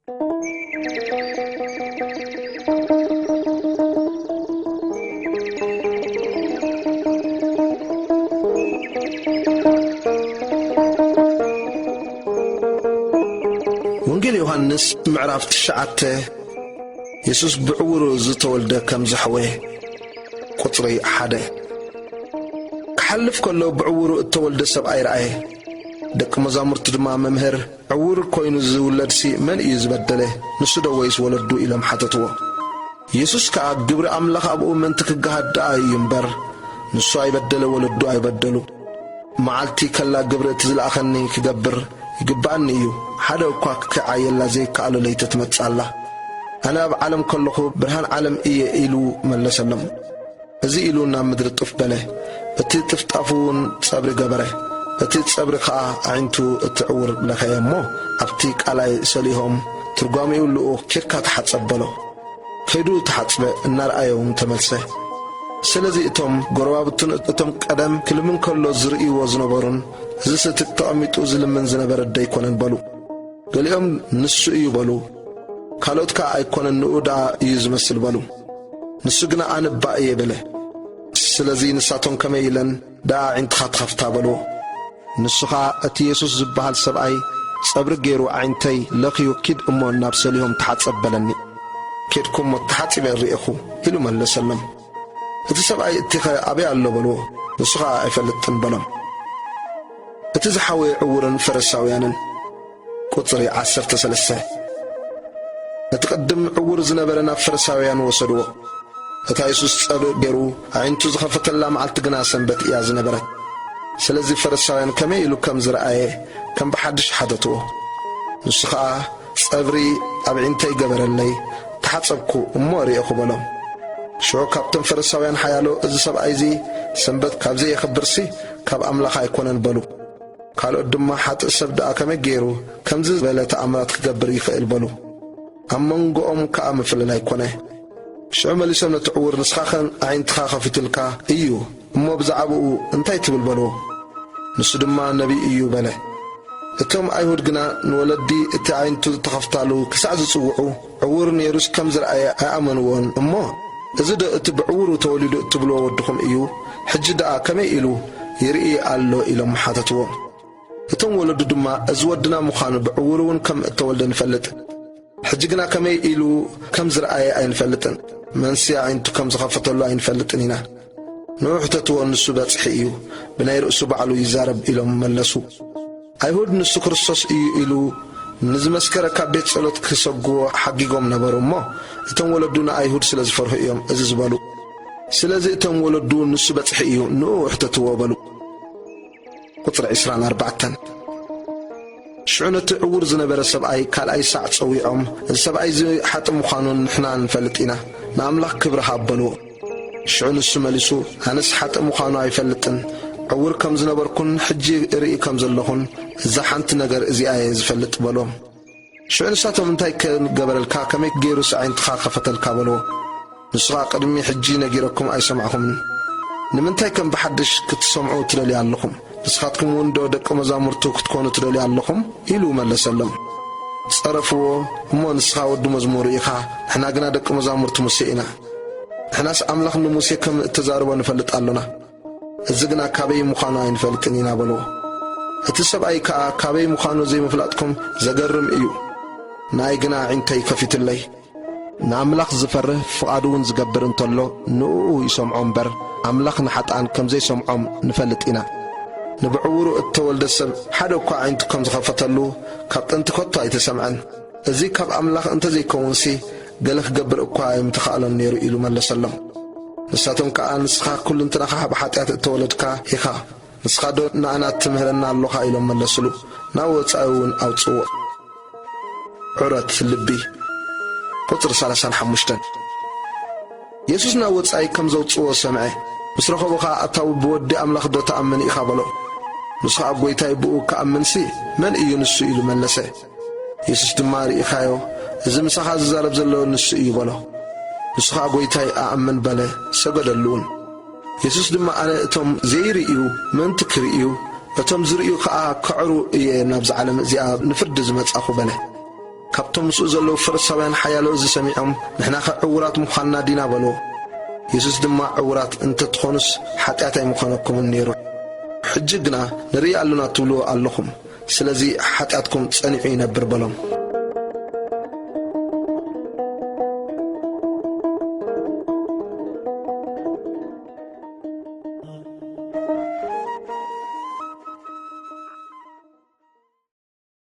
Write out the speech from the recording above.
ወንጌል ዮሃንስ ምዕራፍ ትሽዓተ፣ የሱስ ብዕውሩ ዝተወልደ ከም ዘሕወየ። ቁጽሪ ሓደ። ክሓልፍ ከሎ ብዕውሩ እተወልደ ሰብኣይ ረኣየ። ደቂ መዛሙርቱ ድማ፣ "መምህር፣ ዕውር ኮይኑ ዝውለድሲ መን እዩ ዝበደለ? ንሱ ዶ ወይስ ወለዱ?" ኢሎም ሓተትዎ። የሱስ ከኣ፣ "ግብሪ ኣምላኽ ኣብኡ ምእንቲ ክገሃድ ደኣ እዩ እምበር፣ ንሱ ኣይበደለ፣ ወለዱ ኣይበደሉ። መዓልቲ ከላ ግብሪ እቲ ዝለኣኸኒ ክገብር ይግብኣኒ እዩ። ሓደ እኳ ክዓየላ ዘይከኣሎ ለይቲ ትመጽእ ኣላ። ኣነ ኣብ ዓለም ከለኹ ብርሃን ዓለም እየ" ኢሉ መለሰሎም። እዚ ኢሉ ናብ ምድሪ ጡፍ በለ። እቲ ጥፍጣፉ እውን ጸብሪ ገበረ። እቲ ጸብሪ ኸኣ ኣዒንቱ እቲ ዕውር ለኸየ እሞ፣ ኣብቲ ቀላይ ሰሊሆም፣ ትርጓሜኡ ልኡኽ፣ "ኬድካ ተሓጸብ" በሎ። ከይዱ ተሓጽበ፣ እናረኣየ እውን ተመልሰ። ስለዚ እቶም ጎረባብቱን እቶም ቀደም ክልምን ከሎ ዝርእይዎ ዝነበሩን፣ "እዝስ እቲ ተቐሚጡ ዝልምን ዝነበረ ደይኮነን?" በሉ። ገሊኦም፣ "ንሱ እዩ" በሉ። ካልኦት ከኣ፣ "ኣይኮነን፣ ንኡ ደኣ እዩ ዝመስል" በሉ። ንሱ ግና፣ "ኣነ እባ እየ" በለ። ስለዚ ንሳቶም፣ "ከመይ ኢለን ደኣ ኣዒንትኻ ትኸፍታ?" በልዎ። ንሱ ኸኣ፣ "እቲ የሱስ ዝበሃል ሰብኣይ ጸብሪ ገይሩ ኣዒንተይ ለኽዩ፣ ኪድ እሞ ናብ ሰሊሆም ተሓጸብ በለኒ። ኬድኩ እሞ ተሓጺበ ርኤኹ" ኢሉ መለሰሎም። እቲ ሰብኣይ፣ "እቲኸ ኣበይ ኣሎ?" በልዎ። ንሱ ኸኣ፣ "ኣይፈልጥን" በሎም። እቲ ዝሓወየ ዕውርን ፈሪሳውያንን። ቁጽሪ ዓሰርተ ሰለስተ። እቲ ቅድም ዕውር ዝነበረ ናብ ፈሪሳውያን ወሰድዎ። እታ የሱስ ጸብእ ገይሩ ኣዒንቱ ዝኸፈተላ መዓልቲ ግና ሰንበት እያ ዝነበረት። ስለዚ ፈሪሳውያን ከመይ ኢሉ ከም ዝረኣየ ከም ብሓድሽ ሓተትዎ። ንሱ ኸኣ፣ "ጸብሪ ኣብ ኣዒንተይ ገበረለይ፣ ተሓጸብኩ እሞ ርኤኹ" በሎም። ሽዑ ካብቶም ፈሪሳውያን ሓያሎ፣ "እዚ ሰብኣይ እዚ ሰንበት ካብ ዘየኽብርሲ ካብ ኣምላኽ ኣይኮነን" በሉ። ካልኦት ድማ፣ "ሓጥእ ሰብ ደኣ ከመይ ገይሩ ከምዚ ዝበለ ተኣምራት ክገብር ይኽእል?" በሉ። ኣብ መንጎኦም ከኣ ምፍልላይ ኮነ። ሽዑ መሊሶም ነቲ ዕዉር፣ "ንስኻኸ ኣዒንትኻ ከፊቱልካ እዩ እሞ ብዛዕባኡ እንታይ ትብል?" በልዎ። ንሱ ድማ፣ "ነቢይ እዩ" በለ። እቶም ኣይሁድ ግና፣ "ንወለዲ እቲ ኣዒንቱ እተኸፍታሉ ክሳዕ ዝጽውዑ፣ ዕዉር ነይሩስ ከም ዝረኣየ ኣይኣመንዎን እሞ፣ እዚ ዶ እቲ ብዕዉሩ ተወሊዱ እትብልዎ ወድኹም እዩ? ሕጂ ደኣ ከመይ ኢሉ ይርኢ ኣሎ?" ኢሎም ሓተትዎ። እቶም ወለዱ ድማ፣ "እዚ ወድና ምዃኑ ብዕዉር እውን ከም እተወልደ ንፈልጥ። ሕጂ ግና ከመይ ኢሉ ከም ዝረኣየ ኣይንፈልጥን። መንሲ ኣዒንቱ ከም ዝኸፈተሉ ኣይንፈልጥን ኢና። ንዑ ሕተትዎ፣ ንሱ በጽሒ እዩ፣ ብናይ ርእሱ ባዕሉ ይዛረብ" ኢሎም መለሱ። ኣይሁድ፣ "ንሱ ክርስቶስ እዩ" ኢሉ ንዝመስከረ ካብ ቤት ጸሎት ክሰጉዎ ሓጊጎም ነበሩ እሞ፣ እቶም ወለዱ ንኣይሁድ ስለ ዝፈርሁ እዮም እዚ ዝበሉ። ስለዚ እቶም ወለዱ፣ "ንሱ በጽሒ እዩ፣ ንኡ ሕተትዎ" በሉ። ቁጽሪ ዕስራን ኣርባዕተን። ሽዑ ነቲ ዕዉር ዝነበረ ሰብኣይ ካልኣይ ሳዕ ጸዊዖም፣ "እዚ ሰብኣይ እዚ ሓጥእ ምዃኑ ንሕና ንፈልጥ ኢና፣ ንኣምላኽ ክብሪ ሃብ" በልዎ። ሽዑ ንሱ መሊሱ፣ "ኣነስ ሓጥእ ምዃኑ ኣይፈልጥን፣ ዕዉር ከም ዝነበርኩን ሕጂ እርኢ ከም ዘለኹን፣ እዛ ሓንቲ ነገር እዚኣ እየ ዝፈልጥ" በሎም። ሽዑ ንሳቶም፣ "እንታይ ከ ገበረልካ? ከመይ ገይሩስ ኣዒንትኻ ከፈተልካ?" በልዎ። ንሱ ኸኣ፣ "ቅድሚ ሕጂ ነጊረኩም ኣይሰማዕኹምን። ንምንታይ ከም ብሓድሽ ክትሰምዑ ትደልዩ ኣለኹም? ንስኻትኩም እውን ዶ ደቂ መዛሙርቱ ክትኮኑ ትደልዩ ኣለኹም?" ኢሉ መለሰሎም። ጸረፍዎ፣ "እሞ ንስኻ ወዲ መዝሙሩ ኢኻ፣ ንሕና ግና ደቂ መዛሙርቲ ሙሴ ኢና። ንሕናስ ኣምላኽ ንሙሴ ከም እተዛረቦ ንፈልጥ ኣሎና። እዚ ግና ካበይ ምዃኑ ኣይንፈልጥን ኢና" በልዎ። እቲ ሰብኣይ ከኣ፣ "ካበይ ምዃኑ ዘይምፍላጥኩም ዘገርም እዩ። ንኣይ ግና ኣዒንተይ ከፊቱለይ። ንኣምላኽ ዝፈርህ ፍቓዱ እውን ዝገብር እንተሎ ንእኡ ይሰምዖ እምበር፣ ኣምላኽ ንሓጥኣን ከም ዘይሰምዖም ንፈልጥ ኢና። ንብዕውሩ እተወልደ ሰብ ሓደ እኳ ኣዒንቱ ከም ዝኸፈተሉ ካብ ጥንቲ ከቶ ኣይተሰምዐን። እዚ ካብ ኣምላኽ እንተ ዘይከውንሲ፣ ገለ ክገብር እኳ ኣይምተኻእሎን ነይሩ" ኢሉ መለሰሎም። ንሳቶም ከኣ፣ "ንስኻ ኩልንትናኻ ብሓጢኣት እተወለድካ ኢኻ፣ ንስኻ ዶ ንኣና ትምህረና ኣሎኻ?" ኢሎም መለስሉ። ናብ ወጻኢ እውን ኣውጽእዎ። ዑረት ልቢ። ቁጽሪ ሰላሳን ሓሙሽተን። የሱስ ናብ ወጻኢ ከም ዘውጽእዎ ሰምዐ። ምስ ረኸቦ ኸኣ፣ "ኣታ ብወዲ ኣምላኽ ዶ ትኣምን ኢኻ?" በሎ። ንሱ ኸኣ፣ "ጐይታይ፣ ብኡ ክኣምንሲ መን እዩ ንሱ?" ኢሉ መለሰ። የሱስ ድማ፣ "ርኢኻዮ፣ እዚ ምሳኻ ዝዛረብ ዘሎ ንሱ እዩ" በሎ። ንሱ ኸኣ፣ "ጐይታይ፣ እኣምን" በለ፣ ሰገደሉ እውን። የሱስ ድማ፣ "ኣነ እቶም ዘይርእዩ ምእንቲ ክርእዩ፣ እቶም ዝርእዩ ኸኣ ከዕርዉ እየ ናብዛ ዓለም እዚኣ ንፍርዲ ዝመጻኹ" በለ። ካብቶም ምስኡ ዘለዉ ፈሪሳውያን ሓያሎ እዚ ሰሚዖም፣ "ንሕናኸ ዕዉራት ምዃንና ዲና?" በልዎ። የሱስ ድማ፣ "ዕዉራት እንተትኾኑስ፣ ሓጢኣት ኣይምኾነኩምን ነይሩ። ሕጂ ግና ንርኢ ኣሎና ትብልዎ ኣለኹም። ስለዚ ሓጢኣትኩም ጸኒዑ ይነብር" በሎም።